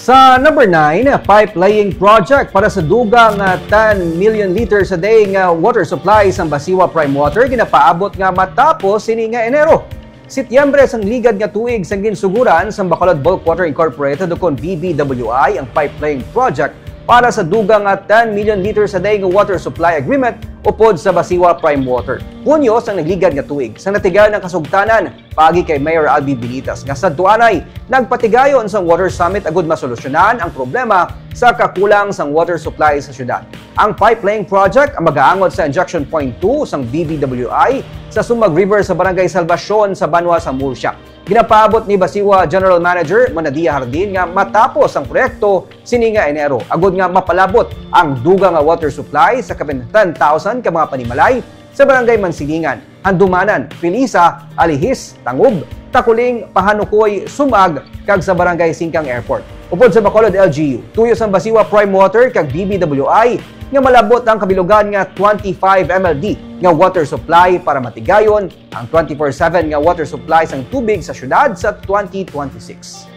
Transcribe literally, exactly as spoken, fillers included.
Sa number nine, pipe laying project para sa dugang nga ten million liters a day nga water supply sang Basiwa Prime Water ginapaabot nga matapos sini nga Enero. Setyembre sang ligad nga tuig sang ginsuguran sang Bacolod Bulk Water Incorporated, ukon B B W I, ang pipe laying project para sa dugang nga ten million liters a day nga water supply agreement upod sa Basiwa Prime Water. Hunyo sang nagligad nga tuig, sang natigayon ang kasugtanan paagi kay Mayor Albi Benitez nga sadto anay nagpatigayon sang Water Summit agud masolusyonan ang problema sa kakulang sang water supply sa syudad. Ang pipe laying project ang magaangot sa injection point two sang B B W I sa Sumag River sa Barangay Salvacion sa banwa sa Murcia. Ginapaabot ni Basiwa General Manager Manadia Hardin nga matapos ang proyekto sini nga Enero, agud nga mapalabot ang dugang nga water supply sa kapin ten thousand ka mga panimalay sa Barangay Mansilingan, Handumanan, Pilisa, Alihis, Tangub, Takuling, Pahanukoy, Sumag, kag sa Barangay Singkang Airport. Upod sa Bacolod L G U, tuyo sang Basiwa Prime Water kag B B W I nga malabot ang kabilugan nga twenty-five M L D nga water supply para matigayon ang twenty-four seven nga water supply sang tubig sa syudad sa twenty twenty-six.